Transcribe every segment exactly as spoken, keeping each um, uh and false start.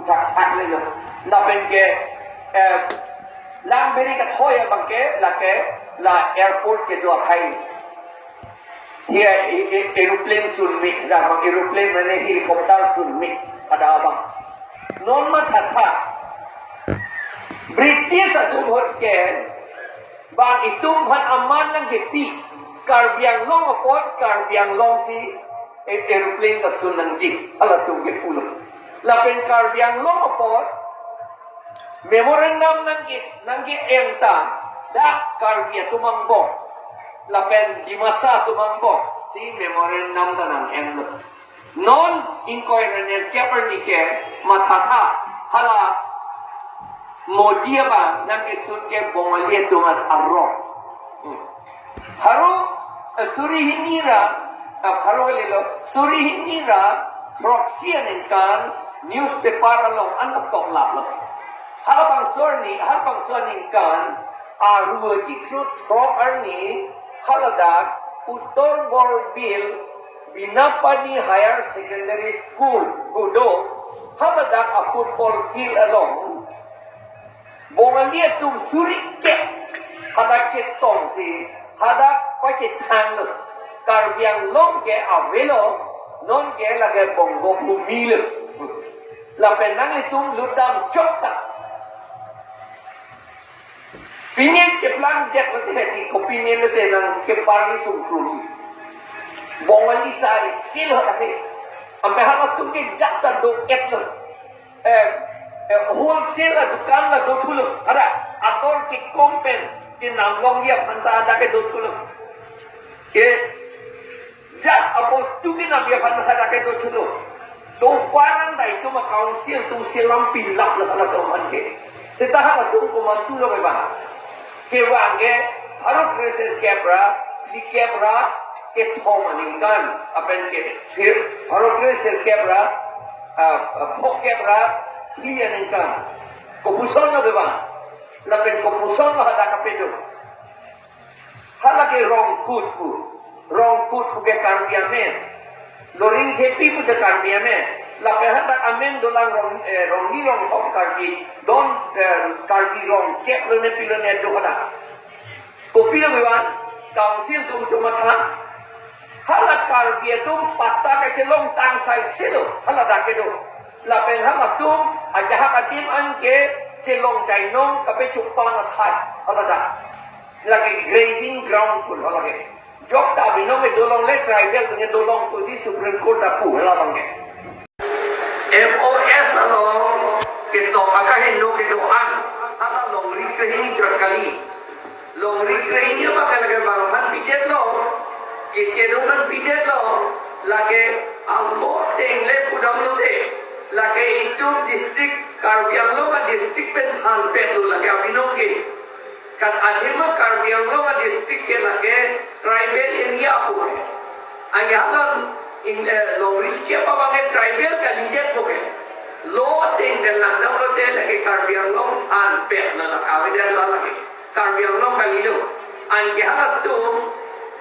Thakthak lelo. Lapen ke, eh, lang beri kathoi abang ke, lake, la airport kedo akhai. He, he, he, aeroplane sunmi, la bang aeroplane mane helicopter sunmi, ada abang. Non mathatha. British atum ahut ke, bang itum aphan aman nangkepi, Karbi Anglong apot, Karbi Anglong si, eh, aeroplane kasun nangji, halatum ke pulo. Lapen Karbi Anglong apot, memorandum nangke, nangke-eng ta, dak Karbi atum angbong. Lapen Dimasa atum angbong, si memorandum ta nang-englo. Non ingkoi ra nerkep arni ke mathatha, hala Modi abang nangkesun ke Bongali atum an arong. Pharo, eh, suri hini ra, ah, pharo lelo, suri hini ra throksi aningkan newspaper along an toklaplo. Halabangso arni, halabangso aningkan, aru achiklo throk arni, haladak Uttar Borbil Binapani Higher Secondary School, Gudo, haladak a football field along, Bongali atum suri kep, hadak chetongsi, hadak pachethanglo, Karbi Anglong ke avelo, non ke lake Bongo Bhumi lo. Lapen nanglitum lutdam choksa. Pini keplang det lote hedi, kopine lote nangkepari sungkrumi. Bongali sai sil ho ate. Ampe halatum ke jat ta do-etlo. Eh, eh, wholesale adukan la dothulo. Ada, ator kekom pen, kenam longji aphan ta ada ke dothulo. Ke, jat abostu kenamji aphan ta ada ke dothulo. Dophan ta itum a-council atum selam pilaplo halatum aphan ke. Seta halatum komantulo ke bang. Kevang ke, pharo kre-sirkep ra, phlikep ra, kethom aningkan, lapen ke, phir, pharo kre-sirkep ra, ah, ah, phokep ra phli aningkan. Kopusonlo ke bang. Lapen kopusonlo hadak kapedo. Halake Rongkut pu. Rongkut pu ke Karbi amen. Loringthepi pu ke Karbi amen. Lapen hadak amen dolang Rong, eh, Rongni Rongthom Karbi. Don, eh, Karbi Rongkep lone pilone do hadak. Kopilo biwan, council atum chomatha. Hala Karbi atum patta kachelong tang sai silo, haladak kedo. Lapen halatum, ajahak adim anke chelong chainong kapechupan athai, haladak. Lake grazing ground pu halake. Jok ta binong ke dolongle tribal atum ke dolong pusi Supreme Court apu halabang ke. M O S along ketok akaheno kedo-an, hala longri krehini chot kali. Longri krehini abang ke lake bang aphan pidetlo, kechedun aphan pidetlo, lake amo tengle pudamlote, lake itum district Karbi Anglong a-district pen thanpetlo lake abinong ke. Kat athema Karbi Anglong a-district ke lake tribal area pu ke. Anke hala in, eh, longri kep abang ke tribal kalidetpo ke. Law ateng pen langdamlote lake Karbi Anglong thanpetlo lake avedetlo lake. Karbi Anglong kalilo. Anke halatum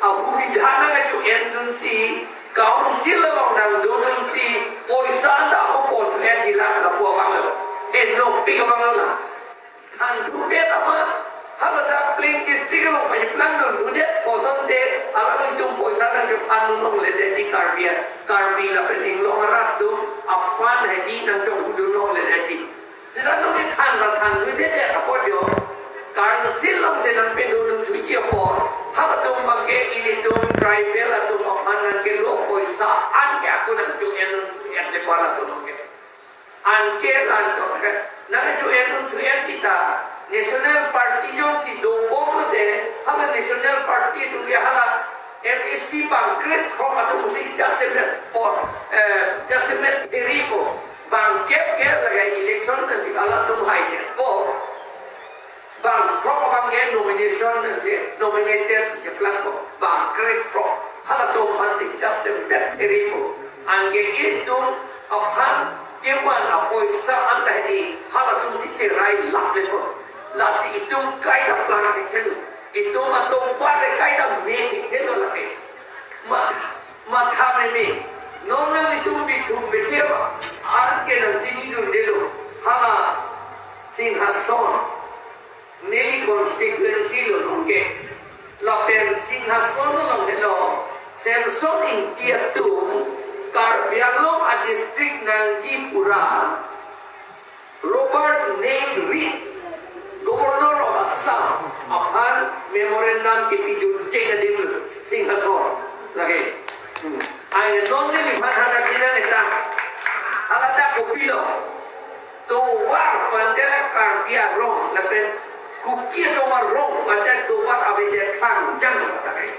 ahubidhan nangkacho-en dunsi, council along nangdodunsi, poisa ta ako pon-et hilak lapu abanglo. Henopik abanglo la. Thanthu pet amat, haladak Plateau district along pahiplangdun dunde, kosonte, alanglitum poisa nangkephan longle det di Karbi, Karbi lapen Anglong arat atum, a-fund hedi nangchongdun longle det di. Sila nungni than la thanthudedet apot yo, council alongsi nangpedodun thuji apot, halatum abang ke ilitum tribal atum aphan nangkelo poisa, anke ako nangcho-en dun thuji apot halatum abang ke. Anke lan to ke, nangcho-en dun thuji ta, National Party jongsi dobomlote, hala National Party atum ke hala M A C bang krethrok atumsi jasemet por, eh, jasemet eri ko, bang kep ke lake election nangsi halatum haidetpo. Bang throk abang ke nomination nangsi nominated si keplang ko. Bang krethrok halatum aphansi jasemet eri ko. Anke itum aphan kevan apoisa anta hedi halatumsi cherai lap le ko. Lasi itum kaita plang thekthe lo. Itum atum pare kaita me thekthe lo lake. Matha, matha meme. Non nanglitum bithum bethia ba. Anke nangchinidundelo, hala Singhason, neli constituency lo nonke. Lapen Singhason along helo, Samson Ingti atum, Karbi Anglong a district nangji pura, Robert Neil Reed, Governor of Assam, aphan memorandum kepidun cheng adim Singhason. Lake. Hmm. Ai non neliphan hadak sinang eta. Haladak kopilo. Tovar pu ante la Karbi arong, lapen Kuki atum arong pu ante tovar avedet khangjang lake.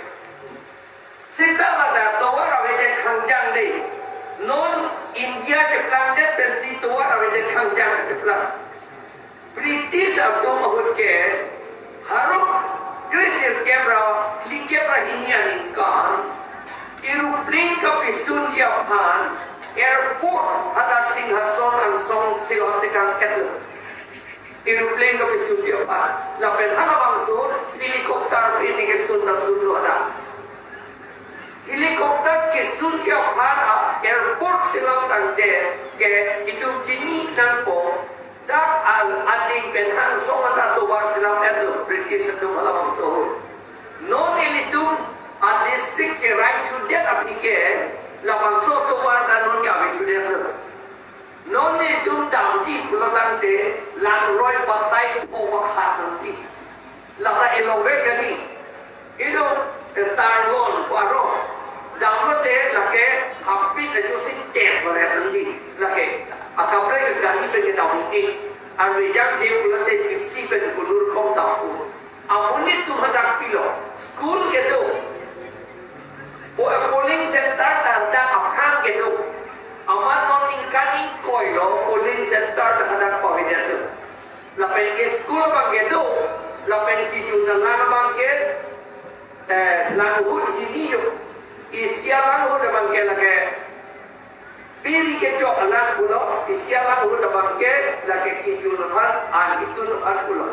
Seta ladak tovar avedet khangjang dei. Non India cheplangdet pensi tovar avedet khangjang cheplang. British atum ahut ke, haro kre sirkep ra phlikep ra hini aningkan, aeroplane kapisunji aphan, airport hadak Singhason angsong Shillong tekang ketlo. Aeroplane kapisunji aphan. Lapen halabangso helicopter hini kesun ta sunlo hadak. Helicopter kesunji aphan a airport Shillong tangte ke itum chini nangpo, dak al aling pen angsong anta tovar selam etlo British atum halabangso. Non ilitum a district cherai chudet aphi ke labangso tovar ta non ke ave chudetlo. Non netum damji pulo tangte langroi batai pho akhat damji. Lata ilongve kali. Ilo, eh, Tarlon pu arong. Damlote lake hapit ajo si tet baret damji. Lake akaprek gari pen kedam mungkin. Arve jam je pulote gypsy pen kulur khom dam pu. Amonit atum hadak pilo, school kedo. O, eh, polling center ta hadak aphan kedo. Amat non ningkan ingkoi lo polling center ta hadak pavedetlo. Lapen ke school abang kedo, lapen kejun alang abang ke, eh, lang ahut hini jo. Isi alang ahut abang ke lake Piri kechok alang pulo, isi alang ahut abang ke lake kejun aphan, an ketun aphan pulo.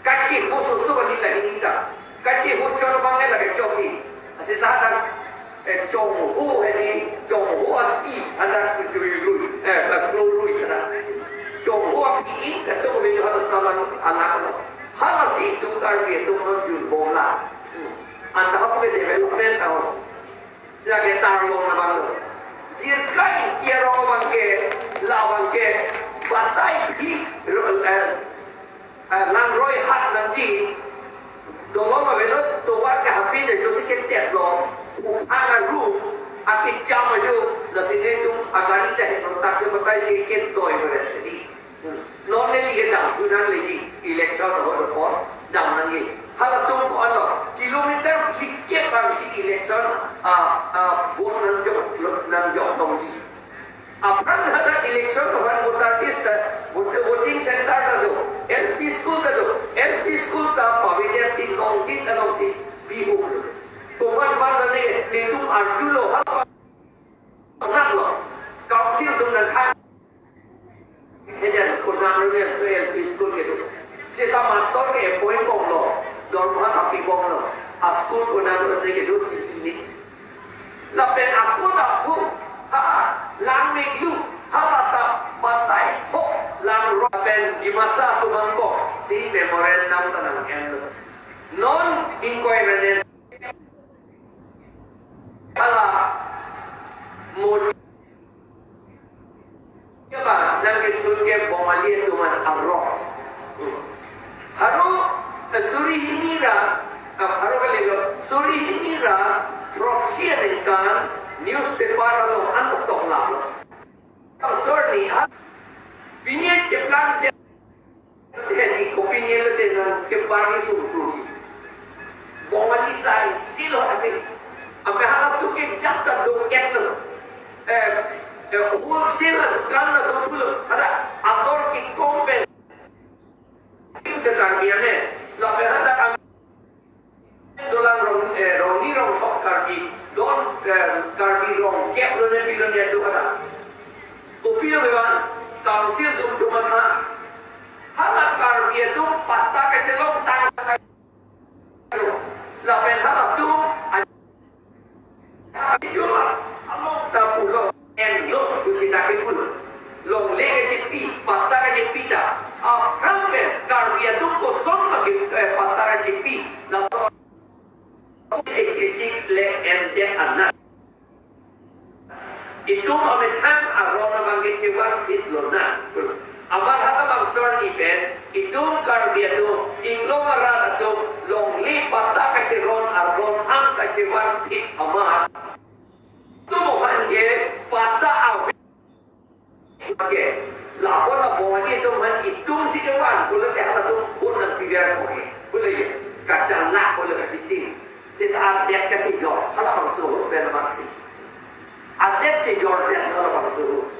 Kacheho soso kali la hini ta. Kacheho chot abang ke lake chokji. Aseta hadak, eh, chongho hini, chongho api hadak kejurui, eh, kaklorui hadak. Chongho api i, katok beli hadak salang alang lo. Halasi itum Karbi atum non junbomlang. Hmm. Anta hapu ke development ahut. Lake Tarlon abang lo. Jirkai Ingti arong abang ke, labang ke, batai phi, ro-, eh, eh, langroi hat damji, dolong avelo, tovar ke hapit ajo si ketet lo, uphang aru, akejam ajo, lasi netum agari ta hek lo, taksi batai si ketoi bere tadi. Non neli ke damthu nangleji, election ahut apor dam nangji. Halatum ko-an lo, kilometer phlikep bang si election, ah, ah, vote nangjok, nangjok tongji. Aphrang hadak election aphan voter list ta, vote, voting center ta do, L P school ta do, L P school ta pavedet si nongdin along si bihok lo. Komat mat lane netum arjulo, hala nanglo, council atum nangkhan. Hejan konat lo ne L P school kedo. Seta master ke appoint bomlo, dorma ta pibomlo. A school konat lo ne kedo si ini. Lapen ako ta pu, ha, lang meklu, ha, ta batai pho, langroi pen Dimasa atum angkok si memorandum ta nang-enlo. Non ingkoi menen. Hala mo keba nangkesun ke Bongali atum an arong. Haro, eh, suri hini ra, ah, haro kalilo, suri hini ra throksi aningkan newspaper along an toktok lalo. Sorry, ha, pini cheplang je Hedi kopinelo te nang ke bagi sungkru. Bongali sai silo ate. Ampe hala tu ke jat ta do et lo. Eh, eh, wholesale kan na do thulo. Ada ator ki kompen. Ke Karbi ane. Lapen ada Dolang rong, eh, rongni rongthom Karbi, don, eh, Karbi rongkep lo ne pilo ne do kata. Kopilo beban, council atum cuma tha. Hala Karbi atum patta kachelong tang. Lapen halatum, a-, a-, along ta pulo, en lo, tu sita ke pulo. Itum amethang aron abang ke chevar thit lonang. Amat halabangso arni pen itum Karbi atum, inglong arat atum, longle patta kacheron aron an kachevar thit amat. Itum aphan ke patta ave. Oke. Lapu lapu atum aphan itum si kevan pulote halatum vote nangpiver ko ke. Pulo ye. Kachalak pulo kachiting. Seta adet kachijor. Halabangso ahut pen abang si. Adet chijordet halabangso ahut.